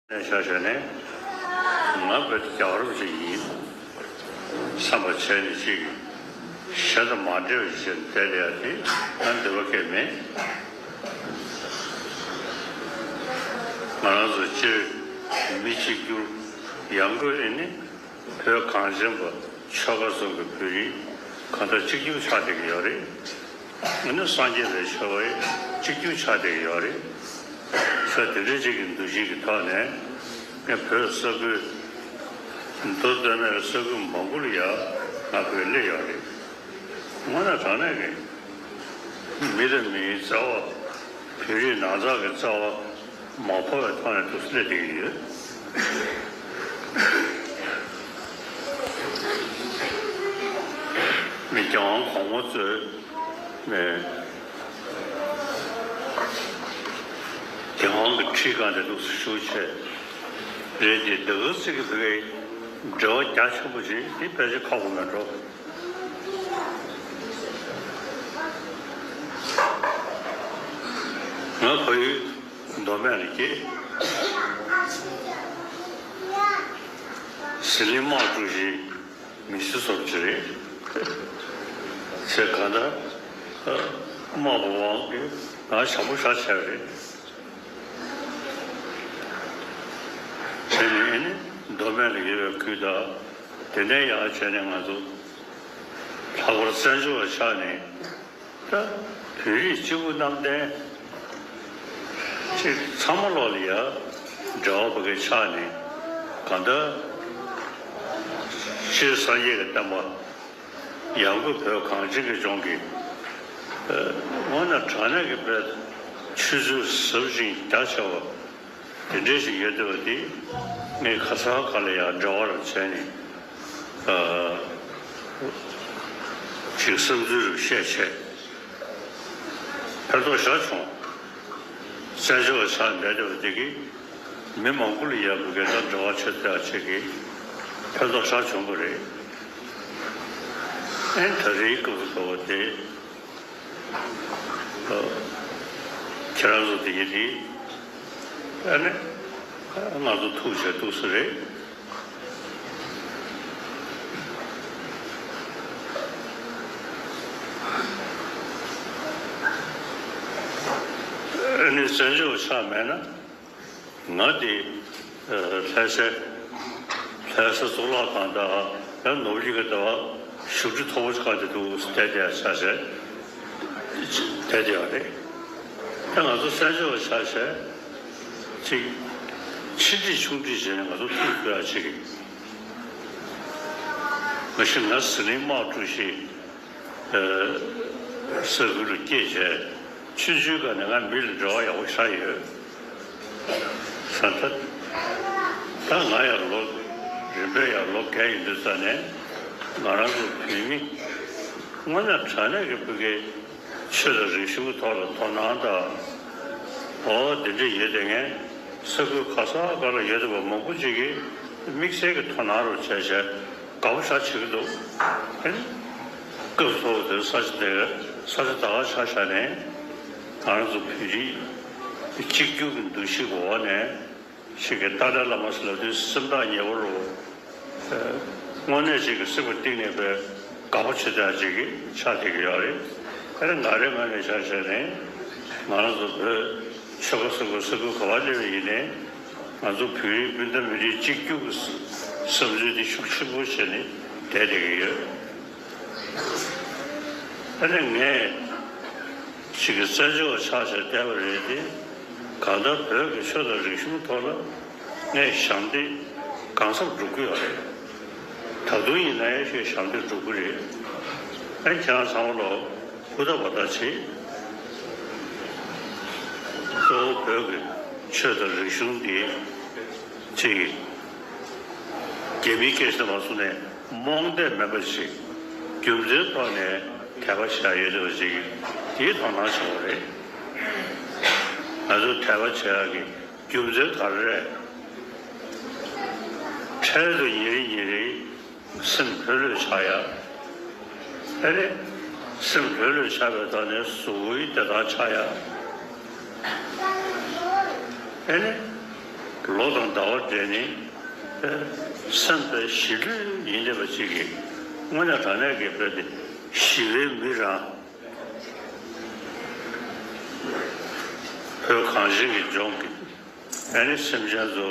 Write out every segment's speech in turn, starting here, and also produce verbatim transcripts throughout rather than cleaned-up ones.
ནས་ཆ་བཞག་ནས་ང་བོད་རྒྱལ་བ་རབས་ཅིག་ཡིན་བསམ་པ་བྱས་ནས་ཅིག་གཞན་དང་མ་འདྲེས་པ་ཞིག་བྱས་ནས་བསྡད་ཡ་དེ་ང་འདོད་པ་སྐྱེ་མེད། ང་རང་ཚོ་སྤྱིར་མི་གཅིག་གྱུར་ཡང་སྒོས་ཨེ་ནི་བོད་གངས་ཅན་པ་ཆོལ་ཁ་གསུམ་གྱི་བོད་རིགས་གང་ལྟར་གཅིག་གྱུར་ཆགས་བསྡད་ཀྱི་ཡོད་རེད། ཨ་ནི་སངས་རྒྱས་པའི་ཆོས་པ་གཅིག་གྱུར་ཆགས་བསྡད་ཀྱི་ཡོད་རེད། ཆོས་དེ་འདྲ་ཅིག་གི་འདུ་ཤེས་ཀྱི་ཐོག་ནས་ངས་བོད་ས་ཁུལ་མདོ་སྟོད་སྨད་ས་ཁུལ་མང་པོ་ལ་ཡ་ང་བོད་སླེབས་ཡོད་རེད། དངོས་གནས་དྲང་གནས་ཀྱི་མི་དང་མིའི་རྩ་བ། བོད་རིགས་ནང་ཚགས་ཀྱི་རྩ་བ་མ་བོར་བའི་ཐོག་ནས་འདུག་སེ་སླེབས་བསྡད་ཀྱི་ཡོད། མི་རྒྱལ་དབང་གོང་མ་གཙོས་མི་རྒྱལ་དབང་གི་ཁྲི་སྒང་དེ་འདུག་སེ་བཞུགས་བྱས་རེད་དེ། ད་ག་ཚོད་ཀྱི་བོད་ཀྱི་འབྲེལ་བ་རྒྱ་ཆེན་པོ་ཞིག་དེ་ཕལ་ཆེར་ཁག་པོ་མེད་འགྲོ། ང་ཕ་ཡུལ་མདོ་སྨད་ལ་སྐྱེས། ཟི་ལིང་དམག་གྲུ་བཞི་མི་ཤི་སོར་ཅི་རེད། ཚེ་གང་ལྟར་དམག་པ་དབང་གིས་ང་བྱམས་པོ་ཞེ་དྲག་བྱས་པ་རེད། བྱས་ནས་ཨ་ནི་མདོ་སྨད་ལ་ཡོད་པའི་ཁུལ་དང་དེ་ནས་ཡར་བྱས་ནས་ང་ཚོ་ལྷག་པར་བཙན་བྱོལ་བ་ཆགས་ནས། ད་བོད་རིགས་སྤྱི་བོ་གནམ་བསྟན་ཅིག་ཚང་མ་ལོག་ལ་ཡ་འབྲེལ་བ་བོད་སྐད་ཆགས་ནས་གང་ལྟར་སྤྱིར་སངས་རྒྱས་ཀྱི་བསྟན་པ་ཡང་སྒོས་བོད་གངས་ཅན་གྱི་ལྗོངས་ཀྱི་དངོས་གནས་དྲང་གནས་ཀྱི་བོད་ཆུ་ཚོད་ཟབ་ཅིང་རྒྱ་ཆེ་བ་དེ་འདྲའི་ཞིག་ཡོད་བསྡད་པ་དེ་ངས་ག་ས་ག་ལ་ཡང་འབྲེལ་བ་རུ་བྱས་ནས་ཅིག་བསམ་ཚུལ་རུ་བཤད་བྱས། ཕན་ཐོགས་ཞེ་དྲག་བྱུང་། བཙན་བྱོལ་བ་ཆགས་བསྡད་བསྡད་པ་དེ་གིས་མི་མང་པོ་ལ་ཡག་པོ་གི་ད་འབྲེལ་བ་བྱེད་ཐུབ་ཡག་ཅིག་གི་ཕན་ཐོགས་ཞེ་དྲག་བྱུང་བ་རེད། ཨེ་ད་རེས་སྐབས་སུ་བབས་པ་དེ། ཁྱེད་རང་ཚོ་དེ་ཡིན་དེ། ཨ་ནི་ང་ཚོ་ཐུག་བྱས་ཐུག་ས་རེད། ཨ་ནི་བཙན་བྱོལ་ཆགས་མེད་ན་ང་དེ་ལྷ་ས་ལྷ་ས་གཙུག་ལག་ཁང་དང་ཡང་ནོར་བུ་གླིང་གི་ཟླ་བ་བཞུགས་ཁྲི་མཐོ་པོ་ཆགས་དེ་འདུག་བསྡད་བསྡད་ཆགས་བྱས་བསྡད་བསྡད་ཡོད་རེད། ད་ང་ཚོ་བཙན་བྱོལ་བ་ཆགས་བྱས་ཅིག་ཆེ་འབྲིང་ཆུང་འབྲིང་བྱས་ནས་ང་ཚོ་ཐུག་དགོས་ཡ་ཅིག་མ་གཞི་ང་ཟི་ལིང་དམག་གྲུ་བཞི་ས་ཁུལ་ལ་སྐྱེས་བྱས་ཆུང་ཆུང་སྒང་ནས་ང་མི་ལ་འབྲེལ་བ་ཡག་པོ་ཞེ་དྲག་ཡོད། ས་ད་ད་ང་ཡང་ལོ་རིམ་པས་ཡང་ལོ་རྒས་ཡིན་དུས་ཙ་ནས་ང་རང་ཚོ་བོད་མི་དངོས་གནས་དྲང་གནས་ཀྱི་བོད་སྐད་ཆོས་དང་རིག་གཞུང་གི་ཐོག་ལ་དོ་སྣང་དང་། འོ་དེ་འདྲ་ཡོད་དེ་ངས་ས་ཁུལ་ག་ས་ག་ལ་ཡོད་བསྡད་པ་མང་པོ་ཅིག་གིས་དམིགས་བསལ་གྱི་དོ་སྣང་རུ་བྱས་བྱས་དགའ་པོ་ཞེ་དྲག་བྱེད་ཀྱི་འདུག་ཨེ་ནི་སྐབས་ཐོག་དེར་ས་ཆ་དེར་ས་ཆ་ད་ག་ཆ་བཞག་ནས་ང་རང་ཚོ་བོད་རིགས་གཅིག་གྱུར་གྱི་འདུ་ཤེས་འོག་ནས་ཞིག་གི་ཏཱ་ལའི་བླ་མ་ཟེར་ལབ་དུས་སེམས་ཐག་ཉེ་བོ་རུ། དངོས་གནས་ཅིག་གི་སེམས་པ་གཏིང་ནས་དཔེ་དགའ་པོ་བྱེད་ཡག་ཅིག་གི་ཆགས་བསྡད་ཀྱི་ཡོད་རེད། ཨ་ནི་ང་རའི་ངོས་ནས་ཆ་བཞག་ནས་ང་རང་ཚོ་བོད་ཆོལ་ཁ་གསུམ་གྱི་ས་ཁུལ་ག་པར་སླེབས་པ་ཡིན་ནའི་ང་ཚོ་བོད་རིགས་སྤུན་ཟླ་མི་རིགས་གཅིག་གྱུར་གྱི་བསམ་ཚུལ་དེ་ཤུགས་ཆེན་པོ་བྱས་ནས་བསྡད་བསྡད་ཀྱི་ཡོད། ཨ་ནི་ངས་ཅིག་གི་བཙན་བྱོལ་བ་ཆགས་བྱས་བསྡད་པ་རེད་དེ། གང་ལྟར་བོད་ཀྱི་ཆོས་དང་རིག་གཞུང་ཐོག་ལ་ངས་ཞབས་འདེགས་གང་འཚམ་སྒྲུབ་ཀྱི་ཡོད་རེད། ད་དུང་ཡིན་ན་ཡང་ཞེས་ཞབས་འདེགས་སྒྲུབ་ཀྱི་རེད། ཨ་ནི་ཁྱེད་རང་ཚང་མ་ལོ་ཧུར་ཐག་འབད་ཐག་བྱེད། གཙོ་བོ་བོད་ཀྱི་ཆོས་དང་རིག་གཞུང་འདི་ཅིག་རྒྱ་མིའི་སྐད་ཆ་མ་གསུངས་ནས་རྨོངས་དད་མེད་པ་ཞིག་རྒྱུ་མཚན་ཐོག་ནས་དད་པ་བྱ་ཡོད་པ་ཞིག་དེའི་དོ་སྣང་བྱེད་དགོས་རེད། ང་ཚོ་དད་པ་བྱེད་ཡག་གི་རྒྱུ་མཚན་ག་རེ་རེད། འཕྲལ་དུ་ཉིན་རེ་ཉིན་རེ་སེམས་ལྷོད་ལྷོད་ཆགས་ཡ། ཨེ་ནི། སེམས་ལྷོད་ལྷོད་ཆགས་པའི་ཐོག་ནས་གཟུགས་པོའི་བདེ་ཐང་ཆགས་ཡ། ཨེ་ནི། ལོ་དང་ཟླ་བ་འདྲེས་ནས་སེམས་དཔའི་ཞི་ལུས་ཡིན་བསྡད་པ་ཅིག་གིས། དངོས་གནས་དྲང་གནས་ཀྱི་བོད་དེ་ཞི་བའི་མི་རང་བོད་གངས་ཅན་གྱི་ལྗོངས་ཀྱི་ཨ་ནི་སེམས་ཅན་ཚོ་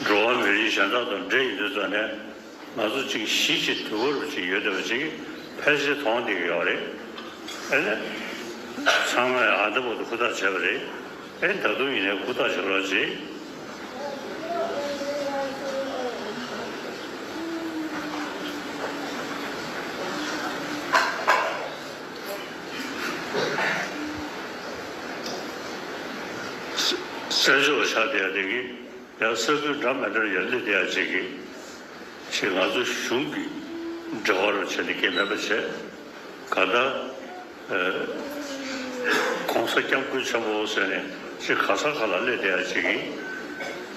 འགྲོ་བ་མི་རིགས་གཞན་དག་དང་འདྲེས་ཡིན་དུས་ཙང་ནས། ང་ཚོ་གཅིག་གཞིས་བྱེས་དུས་འཁོར་གཅིག་ཡོད་བསྡད་པ་ཅིག་ཕལ་ཆེར་མཐོང་བསྡད་ཀྱི་ཡོད་རེད། ཨེ་ནས། ཚང་མས་ཨ་འདྲ་པོ་དེ་ཧུར་ཐག་བྱས་པ་རེད། ཨེ་ད་དུང་ཡིན་ནའི་ཧུར་ཐག་བྱེད་རོགས་བྱེད། ས་ཕྱོགས་ཆགས་བསྡད་ཡ་དེ་གི་ཡང་ས་ཁུལ་འདྲ་མི་འདྲར་ཡར་སླེབས་བསྡད་ཡ་ཅིག་གི་ཞེས་ང་ཚོ་གཞུང་གི་འབྲེལ་བ་རུ་བྱས་ནས་སྐད་མེད་པ་བྱས། གང་ལྟར། ཨ། ༸གོང་ས་༸སྐྱབས་མགོན་ཆེན་པོ་ཟེར་ནས་ཅིག་ག་ས་ག་ལ་སླེབས་བསྡད་ཡ་ཅིག་གིས་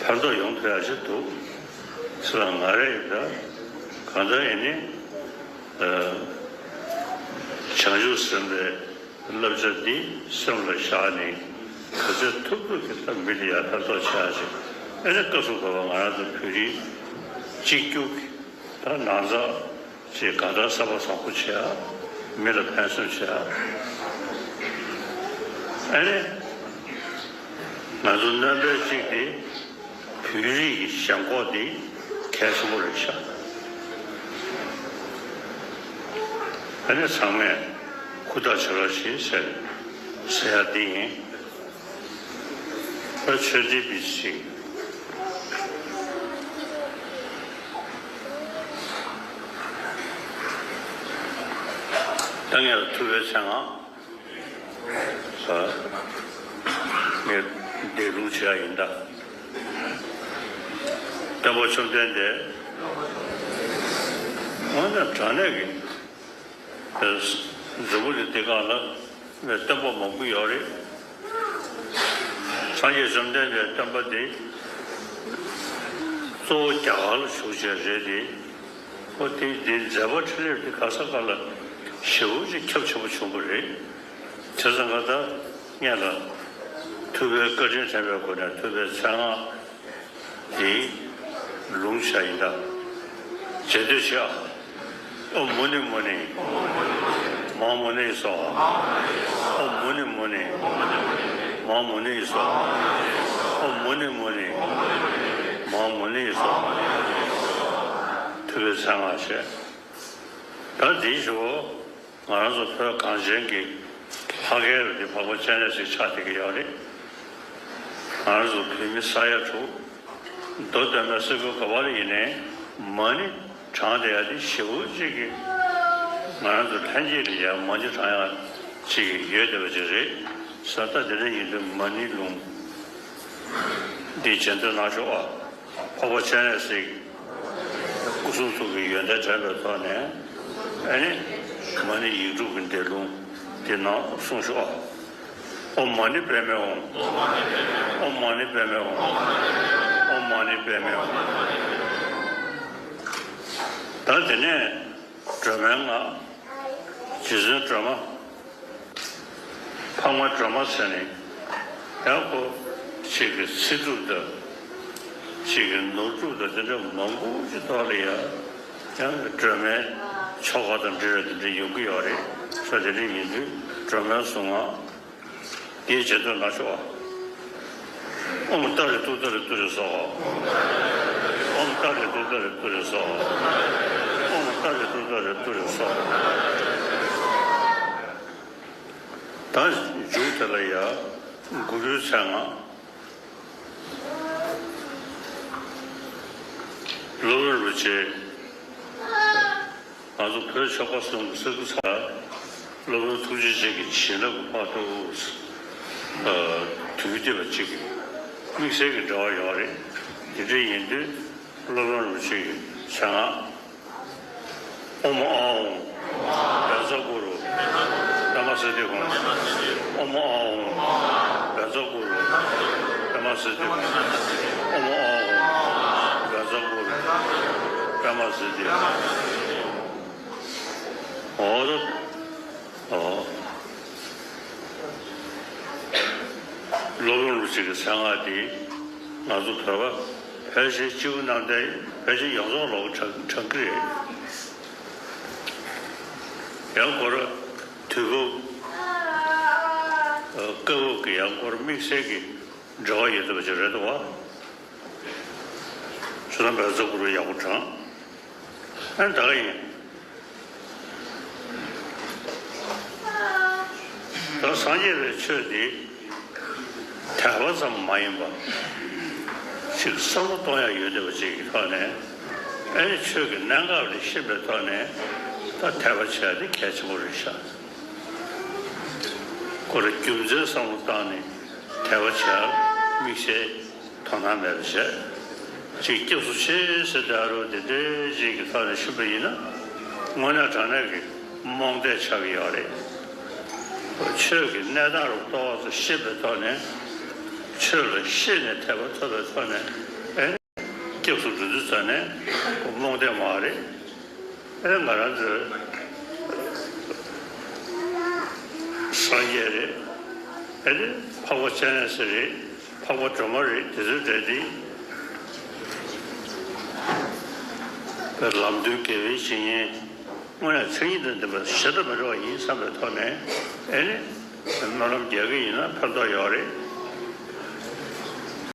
ཕན་ཐོགས་ཡོང་ཐུབ་ཡ་ཅིག་འདུག་ཟེར་ལ། ང་རེ་ཡིན་ད་གང་ལྟར་ཡིན་ནི། ཨ། བྱང་ཆུབ་སེམས་དཔའི་བསླབ་བྱ་འདི་སེམས་ལ་བཞག་ནས་ག་ཚོད་ཐུབ་ཐུབ་ཀྱིས་ད་མི་ལ་ཡ་ཕན་ཐོགས་བྱ་ཡ་ཅིག་ཨེ་ནས་སྐབས་སུ་བབ་པ་ང་རང་ཚོ་བོད་རིགས་གཅིག་གྱུར་གྱི་ད་ནང་ཚགས་ཅིག་གང་ལྟར་གསར་པ་བཟང་པོ་བྱེད་ཡ། མི་ལ་ཕན་སེམས་བྱེད་ཡ། ཨེ་ནས། ང་ཚོ་སྣོན་པ་གཅིག་དེ་བོད་རིགས་ཀྱི་ཞེན་ཁོག་དེ་གལ་ཆེན་པོ་རེད་ཤག་ཨ་ནི་ཚང་མས་ཧུར་ཐག་བྱེད་རོགས་བྱེད་ཟེར་ཟེར་ཡ་དེ་ཡིན། ད་ཆོས་འབྲེལ་པི་ཅིག་ད་ངས་ཐུབ་པའི་མཚན་སྔགས། ཨ། ངས་འདས་ལུང་བྱས་ཡིན་ད། སྟོན་པ་བཅོམ་ལྡན་འདས། དངོས་གནས་དྲང་གནས་ཀྱི། ཨ། འཛམ་བུ་གླིང་འདི་སྒང་ལ་སྟོན་པ་མང་པོ་ཡོད་རེད། སངས་རྒྱས་བཅོམ་ལྡན་འདས་སྟོན་པ་འདི་གཙོ་བོ་རྒྱ་གར་ལ་བཞུགས་བྱས་རེད་དེ། ཨོ་དེ་འདི་མཛད་པ་འཕྲིན་ལས་འདི་ག་ས་ག་ལ་ཞེ་པོ་ཅིག་ཁྱབ་ཆེན་པོ་བྱུང་བ་རེད། བྱས་ཙང་ང་ད་སྔོན་ལ་ཐུབ་པའི་བཀའ་དྲིན་དྲན་པའི་སྒོ་ནས་ཐུབ་པའི་མཚན་སྔགས་འདི་ལུང་བྱས་ཡིན་ད། རྗེས་ཟློས་བྱེད་ཨ། ཨོཾ་མུ་ནི་མུ་ནི། མ་ཧཱ་མུ་ནི་སྭཱ་ཧཱ། ཨོཾ་མུ་ནི་མུ་ནི། མ་ཧཱ་མུ་ནི་སྭཱ་ཧཱ། ཨོཾ་མུ་ནི་མུ་ནི། མ་ཧཱ་མུ་ནི་སྭཱ་ཧཱ། ཐུབ་པའི་མཚན་སྔགས་བྱས། ད་འདིའི་ཞོར་ང་རང་ཚོ་བོད་གངས་ཅན་གྱི་ལྷ་སྐལ་རུ་འདི་འཕགས་པ་སྤྱན་རས་གཟིགས་ཆགས་བསྡད་ཀྱི་ཡོད་རེད། ང་རང་ཚོ་བོད་མི་ས་ཡ་དྲུག་མདོ་སྟོད་སྨད་ས་ཁུལ་ག་པར་ཡིན་ནའི་མ་ཎི་བགྲངས་བསྡད་ཡ་དེ་ཞེ་པོ་ཅིག་གི་ང་རང་ཚོ་ལྷན་སྐྱེས་ལ་ཡ་མ་ཎི་བགྲང་ཡ་ཅིག་ཡོད་བསྡད་པ་ཅིག་རེད། ས་ད་དེ་འདྲ་ཡིན་དུས་མ་ཎི་ལུང་འདི་རྗེས་ཟློས་གནང་ཤོག་ཨ། འཕགས་པ་སྤྱན་རས་གཟིགས་སྐུ་གསུང་ཐུགས་ཀྱི་ཡོན་ཏན་དྲན་པའི་ཐོག་ནས། ཨ་ནི་མ་ཎི་ཡིག་དྲུག་གི་འདས་ལུང་འདི་ནང་གསུངས་ཤོག་ཨ། ཨོཾ་མ་ཎི་པདྨེ་ཧཱུྃ། ཨོཾ་མ་ཎི་པདྨེ་ཧཱུྃ། ཨོཾ་མ་ཎི་པདྨེ་ཧཱུྃ། ད་དེ་ནས་སྒྲོལ་མའི་སྔགས། རྗེ་བཙུན་སྒྲོལ་མ། འཕགས་མ་སྒྲོལ་མ་ཟེར་ནས་ཡང་ཁོ་གཅིག་གི་ཚེ་སྒྲུབ་དང་། གཅིག་གི་ནོར་སྒྲུབ་དང་། དེ་འདྲ་མང་པོ་ཅིག་ཐོག་ལ་ཡང་ཡང་སྒྲོལ་མའི་ཆོ་ག་དང་འབྲེལ་བའི་དེ་འདྲ་ཡོང་གི་ཡོད་རེད། ས་དེ་འདྲ་ཡིན་དུས་སྒྲོལ་མའི་གཟུངས་སྔགས་འདིའི་རྗེས་ཟློས་གནང་ཤོག་ཨ། ཨོཾ་ཏཱ་རེ་ཏུཏྟཱ་རེ་ཏུ་རེ་སྭཱ་ཧཱ། ཨོཾ་ཏཱ་རེ་ཏུཏྟཱ་རེ་ཏུ་རེ་སྭཱ་ཧཱ། ཨོཾ་ཏཱ་རེ་ཏུཏྟཱ་རེ་ཏུ་རེ་སྭཱ་ཧཱ། ད་མཇུག་དེ་ལ་ཡ་གུ་རུའི་མཚན་སྔགས། སློབ་དཔོན་རིན་པོ་ཆེ། ང་ཚོ་བོད་ཆོལ་ཁ་གསུམ་གྱི་ས་ཁུལ་ཚང་མ་སློབ་དཔོན་ཐུགས་རྗེ་ཅན་གྱི་བྱིན་རླབས་ཀྱི་དཔལ་དུ་དུས་འདས་པ་གཅིག་གི་དམིགས་བསལ་གྱི་འབྲེལ་བ་ཡོད་རེད། དེ་འདྲ་ཡིན་དུས་སློབ་དཔོན་རིན་པོ་ཆེ་གི་མཚན་སྔགས། ཨོཾ་ཨཱཿཧཱུྃ། བཛྲ་གུ་རུ། པདྨ་སིདྡྷི་ཧཱུྃ། ཨོཾ་ཨཱཿཧཱུྃ། བཛྲ་གུ་རུ། པདྨ་སིདྡྷི་ཧཱུྃ། ཨོཾ་ཨཱཿཧཱུྃ། བཛྲ་གུ་རུ། པདྨ་སིདྡྷི་ཧཱུྃ། ཨོ་ད། ཨོ། སློབ་དཔོན་རིན་པོ་ཆེ་གི་མཚན་སྔགས་འདི་ང་ཚོ་བོད་པ་བོད་ཆེན་སྤྱི་བོ་གནམ་བསྟན་བོད་ཆེན་ཡོངས་རྫོགས་ལ་གྲགས་གྲགས་ཀྱི་རེད། ཡང་སྐོར་དུས་བབ་སྐབས་བབ་ཀྱི་ཡང་སྐོར་དམིགས་བསལ་གྱི་འབྲེལ་བ་ཡོད་བསྡད་པ་ཅིག་རེད་འདུག་བ། ཆུ་དམ་པའི་གཙོ་བོ་ཡག་པོ་དྲངས། ཨ་ནི་ད་ག་ཡིན། ད་སངས་རྒྱས་པའི་ཆོས་འདི་དད་པ་ཙམ་མ་ཡིན་པ་ཅིག་བསམ་བློ་གཏོང་ཡག་ཡོད་བསྡད་པ་ཅིག་གི་ཐོག་ནས། ཨ་ནི་ཆོས་ཀྱི་གནད་འགག་ལ་ཤེས་པའི་ཐོག་ནས་ད་དད་པ་བྱེད་ཡག་འདི་གལ་ཆེན་པོ་རེད་ཤག་ཁོ་ར་རྒྱུ་མཚན་བསམ་བློ་བཏང་ནས་དད་པ་བྱེད་ཡག་དམིགས་བསལ་དོ་སྣང་མེད་པ་བྱས། ཅིག་སྐྱབས་སུ་མཆི་ཟེར་བསྡད་རོགས་དེ་འདྲའི་ཅིག་གི་ཐོག་ནས་ཤོད་པ་ཡིན་ན། དངོས་གནས་དྲང་གནས་ཀྱི་རྨོངས་དད་ཆགས་ཀྱི་ཡོད་རེད། ཆོས་ཀྱི་གནས་སྟངས་རུ་ཏོག་ཙམ་ཤེས་པའི་ཐོག་ནས། ཆོས་ལ་ཤེས་ནས་དད་པ་ཐོབ་པའི་ཐོག་ནས། ཨེ། སྐྱབས་སུ་འགྲོ་དུས་ཙ་ནས་རྨོངས་དད་མ་རེད། ཨེ། ང་རང་ཚོའི་སངས་རྒྱས་རེད། ཨེ་རེད། འཕགས་པ་སྤྱན་རས་གཟིགས་རེད། འཕགས་པ་སྒྲོལ་མ་རེད། དེ་ཚོའི་གྲས་དེ། ལམ་སྟོན་དགེ་བའི་བཤེས་གཉེན་དངོས་གནས་མཚན་ཉིད་དང་ལྡན་པ་ཞེ་དྲག་མི་འདྲ་བ་ཡིན་བསམ་པའི་ཐོག་ནས། ཨེ་རེད། སྨོན་ལམ་རྒྱག་གི་ཡིན་ན་ཕན་ཐོགས་ཡོད་རེད།